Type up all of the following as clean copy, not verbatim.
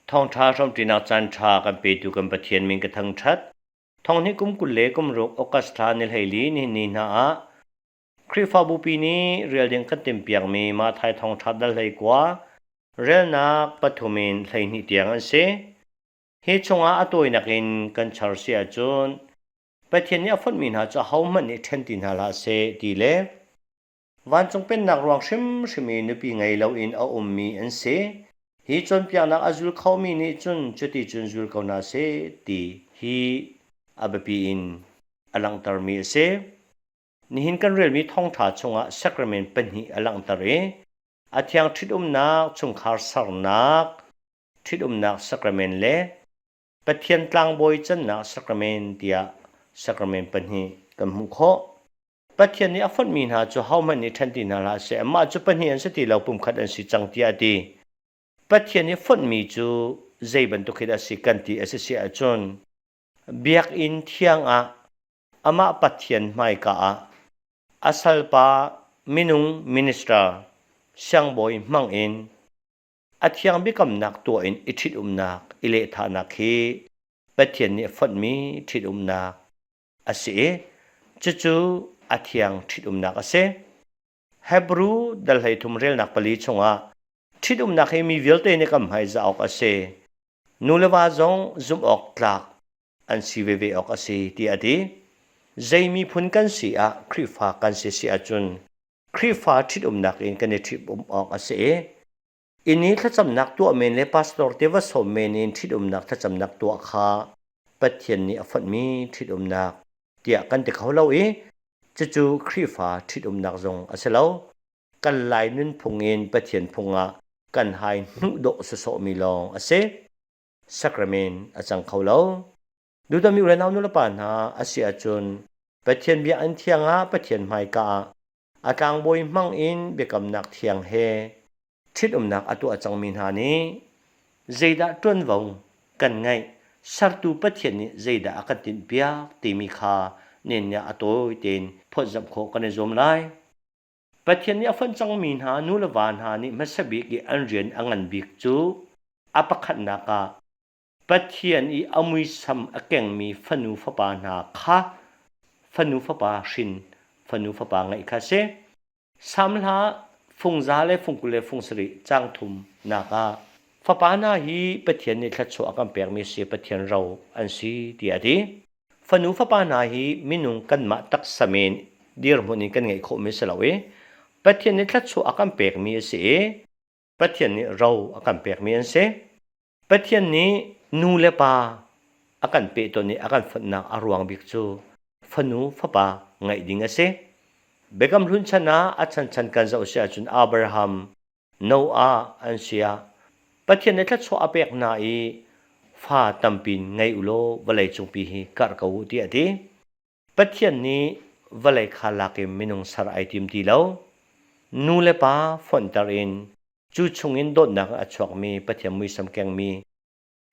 Thawngṭha hrawmṭinak caanṭha kan petu kan Pathian min ka thangṭhat. Thonghnih kum 20 le kum ruk August thla ni 14 nihin ni hna ah Khrihfabupi nih rel ding kan timhpiakmi Matthai thawngṭha dal 19 relnak pathum in 12 tiang an si. Hi chungah a tawinak in kan char si ahcun Pathian nih a fonhmi hna cu ahohmanh nih ṭhen ti hna hlah seh ti le Vancung Pennak ruang hrimhrim i nupi ngei loin a ummi an si. Hi cawnpiaknak a zul khomi nih cun cuti cun zul ko hna seh ti hi a biapi in a langhtermi a si. Nihin kan relmi thawngṭha chungah sacrament pahnih a langhter i a thiang ṭhitumnak chungkhar sernak ṭhitumnak sacrament le Pathian tlangbawi cannak sacrament tiah sacrament pahnih kan hmuh khawh. Pathian nih a fonhmi hna cu hohmanh nih ṭhen ti hna hlah seh, amah cu pahnih an si ti lo, pumkhat an si cang tiah a ti. Pathian nih fonhmi cu zei bantuk hi dah a si kan ti a si si ahcun biakinn thiang ah amah Pathian hmaika ah a salpa minung minister siangbawi hmang in a thiang biakamnak tuah in i ṭhitumnak i lehthahnak hi Pathian nih a fonhmi ṭhitumnak a si i cucu a thiang ṭhitumnak a si. Hebru dal 13 relnak pali chungah ṭhitumnak hi mi vialte nih kan hmaizah awk a si. Nu le va zong zumh awk tlak an si veve awk a si tiah a ti. Zei miphun kan si ah Khrihfa kan si si ahcun Khrihfa ṭhitumnak in kan i ṭhitum awk a si i Inn i thlacamnak tuah men le pastor te va sawm men in ṭhitumnak thlacamnak tuah kha Pathian nih a fonhmi ṭhitumnak tiah kan ti kho lo i cucu Khrihfa ṭhitumnak zong a si lo. Kan Lai nunphung in Pathian phung ah kan hai hnuh dawh sawsawhmi lawng a si. Sacrament a cang kho lo. Dudami u le nau nulepa hna a si ahcun Pathian biakinn thiang ah Pathian hmaika ah a tlangbawi hmang in biakamnak thiang he ṭhitumnak a tuah cangmi hna nih zeidah ṭuanvo kan ngeih, sertu Pathian nih zeidah a kan tinhpiak timi kha nenniah a tawi tein phawtzamh khawh kan i zuam lai. Pathian nih a fonh cangmi hna nu le va hna nih hmasa bik i an rian a ngan bik cu a pakhatnak ah Pathian i a muisam a kengmi fanu fapa hna kha fanu fapa hrin fanu fapa ngeih kha a si. Salm hla fungza le fungkul le fungsarih caang thumnak ah fapa hna hi Pathian nih thluachuah a kan pekmi si Pathian ro an si tiah a ti. Fanu fapa hna hi minung kanmah taksa men dirhmun in kan ngeih khawhmi si lo i Pathian nih thluachuah a kan pekmi a si i Pathian nih ro a kan pekmi an si. Pathian nih nu le pa a kan pehton i a kan fonhnak a ruang bik cu fanu fapa ngeih ding a si. Biakam Hlun chan ah a chanchan kan zoh si ahcun Abraham, Noah an si ah Pathian nih thluachuah a pek hna i fa tampi ngei u law vawlei cungpi hi karh ko u tiah a ti. Pathian nih vawlei kha lak in minung ser ai tim ti lo. Nu le pa fonhter in Cu chungin dawtnak a chuakmi Pathian muisam kengmi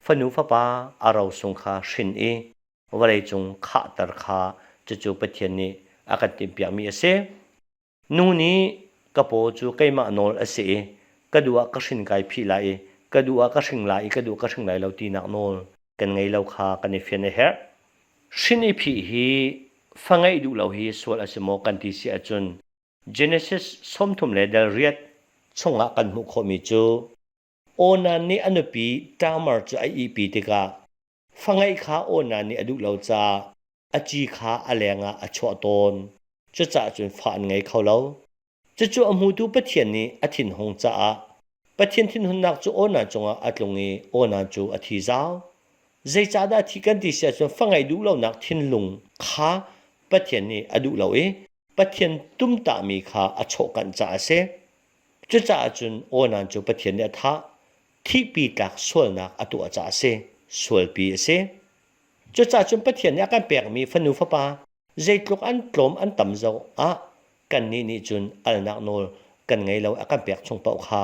fanu fapa a rosung kha hrin i vawleicung khahter kha cucu Pathian nih a kan timhpiakmi a si. Nu nih ka paw cu keimah nawl a si i ka duh ah ka hrin kai phih lai i ka duh ah ka hring lai i ka duh ka hring lai lo tinak nawl kan ngei lo kha kan i fian a herh. Hrin i phih hi fa ngeih duh lo hi sual a si maw kan ti si ahcun Genesis 30 le dal riat chungah kan hmuh khawhmi cu Onan nih a nupi Tamar cu a ihpi tikah fa ngeih kha Onan nih a duh lo caah a ci kha a lengah a chuah tawn. Cucaah cun fa an ngei kho lo. Cucu a hmutu Pathian nih a thinhung caah Pathian thinhunnak cu Onan cungah a tlung i Onan cu a thi zau. Zeicahdah thi kan ti si ahcun fa ngeih duh lonak thinlung kha Pathian nih a duh lo i Pathian tumtahmi kha a chawhkanh caah a si. Cucaah cun Onan cu Pathian nih a thah. Thihpi tlak sualnak a tuah caah a si. Sualpi a si. Cucaah cun Pathian nih a kan pekmi fanu fapa zeitluk an tlawm an tam zong ah kannih nih cun alnak nawl kan ngei lo a kan pek chung paoh kha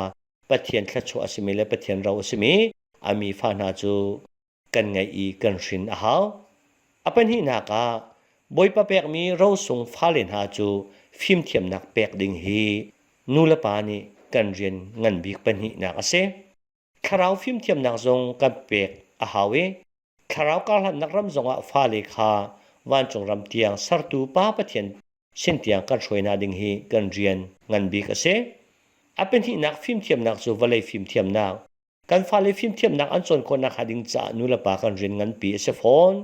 Pathian thluachuah a simi le Pathian ro a simi a mi fa hna cu kan ngeih i kan hrin a hau. A pahnihnak ah Bawipa pekmi rosung fale hna cu fimthiamnak pek ding hi nu le pa nih kan rian ngan bik pahnihnak a si. Thlarau fimthiamnak zong kan pek a hau i thlarau karhlannak ram zongah fale kha vancung ram tiang sertu Pa Pathian sin tiang kan hruai hna ding hi kan rian ngan bik a si. A pahnihnak fimthiamnak cu vawlei fimthiamnak. Kan fale fimthiamnak an cawn khawh nakhnga ding caah nulepa kan rian nganpi a si fawn.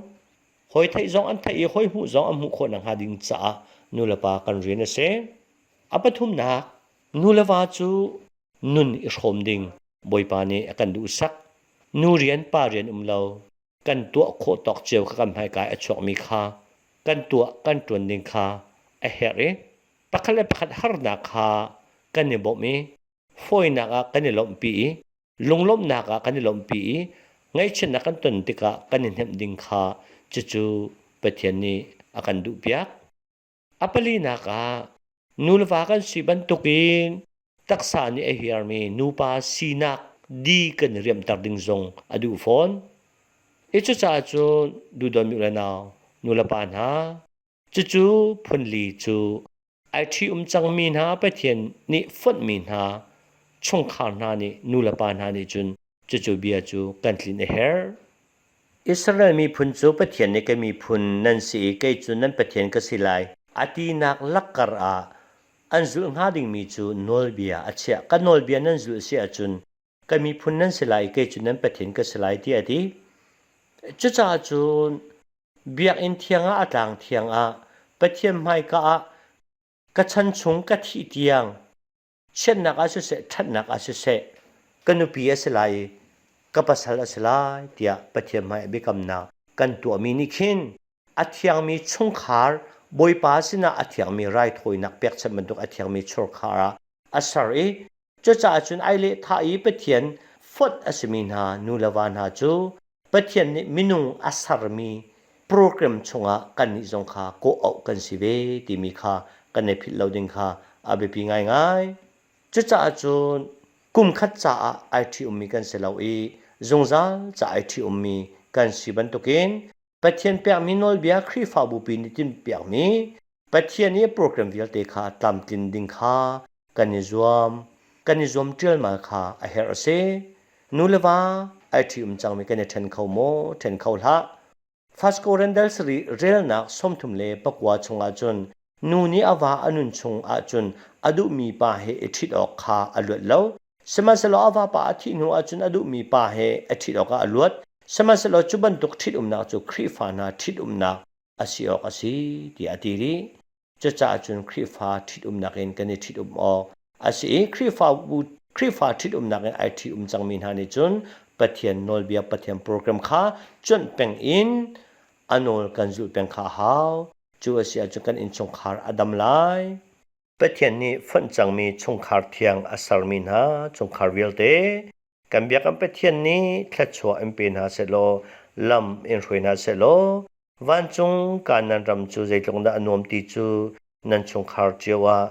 Hawi theih zong an theih i hawi hmuh zong an hmuh khawh nakhnga ding caah nulepa kan rian a si. A pathumnak, nuleva cu nun i hrawm ding Bawipa nih a kan duhsak. Nu rian pa rian um lo, kan tuah khawh tawk cio kha kan hmaikai a chuakmi kha kan tuah kan ṭuan ding kha a herh i pakhat le pakhat harnak kha kan i bawmh i fawinak ah kan i lawmhpi i lunglawmhnak ah kan i lawmhpi i ngaihchiatnak kan ton tikah kan i hnemh ding kha cucu Pathian nih a kan duhpiak. A palinak ah nu le va kan si bantukin taksa nih a hiarmi nupa sinak di kan i riamhter ding zong a duh fawn. I cucaah cun duhdawmi u le nau, nu le pa hna, cucu phunli cu ai ṭhi-um cangmi hna Pathian nih fonhmi hna chungkhar hna nih nu le pa hna nih cun cucu bia cu kan tlinh a herh. Israel miphun cu Pathian nih ka miphun nan si i kei cu nan Pathian ka si lai a tinak lakkar ah an zulh hnga dingmi cu nawlbia a chiah. Ka nawlbia nan zulh si ahcun ka miphun nan si lai i kei cu nan Pathian ka si lai tiah a ti. Cucaah cun biakinn thiang ah a tlang thiang ah Pathian hmaika ah ka chan chung ka thih tiang chiatnak ah siseh ṭhatnak ah siseh ka nupi a si lai i ka pasal a si lai tiah Pathian hmai ah biakamnak kan tuahmi nih khin a thiangmi chungkhar Bawipa sinah a thiangmi raithawinak pekchanh bantuk a thiangmi churkhar ah a ser i cucaah cun ai lehthah i Pathian fonh a simi hna nu le va hna cu Pathian nih minung a sermi program chungah kannih zong kha kawh auh kan si ve timi kha kan i philh lo ding kha a biapi ngaingai. Cucaah cun kum khat caah ai ṭhi-ummi kan si lo i zungzal ca ai ṭhi-ummi kan si bantukin Pathian pekmi nawlbia Khrihfabupi nih tinhpiakmi Pathian i program vialte kha tlamtlin ding kha kan i zuam. Kan i zuam ṭialmal kha a herh a si. Nu le va ai ṭhi-um cangmi kan i ṭhen kho maw? Ṭhen kho hlah. Fasco Rendel sarih relnak 39 chungah cun nu nih a va a nun chung ahcun a duhmi pa he i ṭhit awk kha a luat lo. Sihmanhsehlaw a vapa a thih hnu ahcun a duhmi pa he a ṭhit awkah a luat. Sihmanhsehlaw cu bantuk ṭhitumnak cu Khrihfa hna ṭhitumnak a si awk a si tiah a ti rih. Cucaah cun Khrihfa ṭhitumnak in kan i ṭhitum awk a si i Khrihfabu Khrihfa ṭhitumnak in ai ṭhium cangmi hna nih cun Pathian nawlbia Pathian program kha cuanh peng in a nawl kan zulh peng kha a hau. Cu a si ahcun kan innchungkhar a dam lai. Pathian nih fonh cangmi chungkhar thiang a sermi hna chungkhar vialte kan biakam Pathian nih thluachuah in pe hna sehlaw lam in hruai hna sehlaw Vancung Kanaan ram cu zeitluk dah a nuam ti cu nan chungkhar cio ah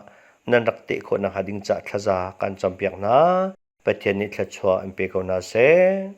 nan rak teh khawh nakhnga ding caah thlaza kan campiak hna. Pathian nih thluachuah in pe ko hna seh.